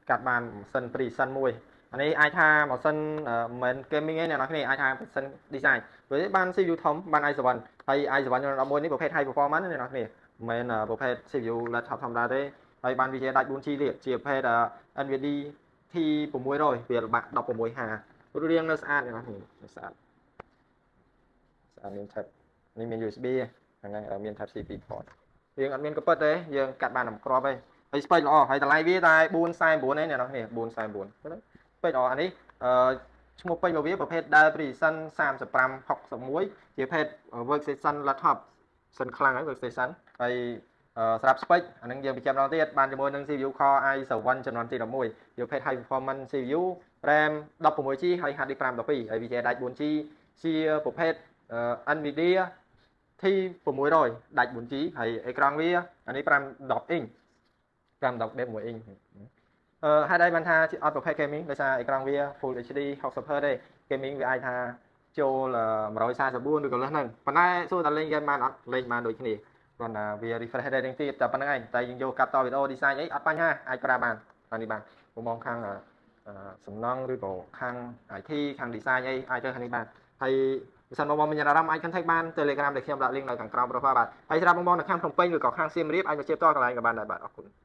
កាត់បានម៉ាស៊ីន Precision មួយអានេះអាចថាម៉ាស៊ីនមិនមែន gaming ទេអ្នកនរគ្នាអាចថាម៉ាស៊ីន design ព្រោះបាន CPU ធំបាន i7 ហើយ i7 ជំនាន់11នេះប្រភេទ high performance ណាអ្នកនរគ្នាមិនមែនប្រភេទ CPU laptop ធម្មតាទេហើយបាន VGA ដាច់ 4G ទៀតជាប្រភេទ NVIDIA T600 វាល្បាក់1650រូបរាងនៅស្អាតអ្នកនរគ្នានៅស្អាតស្អាតមាន tab នេះមាន USB ហ្នឹងហើយមាន Type C 2 port យើងអត់មានកពិតទេយើងកាត់បានតែគ្រាប់ទេហើយ spec ល្អហើយតម្លៃវាតែ449ឯងអ្នកនរគ្នា449 spec ល្អអានេះអឺឈ្មោះពេញរបស់វាប្រភេទ Dell Precision 3561ជាប្រភេទ workstation laptop សិនខ្លាំងហើយ workstation ហើយសម្រាប់ spec អានឹងយើងបញ្ជាក់ម្ដងទៀតបានជាមួយនឹង CPU Core i7 ជំនាន់ទី11ជាប្រភេទ high performance CPU RAM 16 GB ហើយ hard disk 512ហើយ VGA ដាច់ 4G ជាប្រភេទ NVIDIA T600 ដាច់ 4G ហើយអេក្រង់វាអានេះ5 10 inch 5 10 1 inch អឺហេតុអីបានថាអត់ប្រភេទ gaming ដោយសារអេក្រង់វា Full HD 60 Hz ទេ gaming វាអាចថាចូល144ឬក៏លើសហ្នឹងប៉ុន្តែសួរតែលេង game បានអត់លេងបានដូចគ្នាគ្រាន់តែវា refresh rate ទៀតតែប៉ុណ្្នឹងឯងតែយើងយកកាត់តវីដេអូ design អីអត់បញ្ហាអាចប្រើបានអានេះបានបងខាងសំណង់ឬក៏ខាង IT ខាង design អីអាចទៅខាងនេះបានហើយបើសិនបងប្អូនមានអារម្មណ៍អាច contact បាន Telegram ដែលខ្ញុំដាក់ link នៅខាងក្រោម profile បាទហើយសម្រាប់បងប្អូននៅខាងភ្នំពេញឬក៏ខាងសៀមរាបអាចមកជៀបតកន្លែងក៏បានដែរបាទអរគុណ។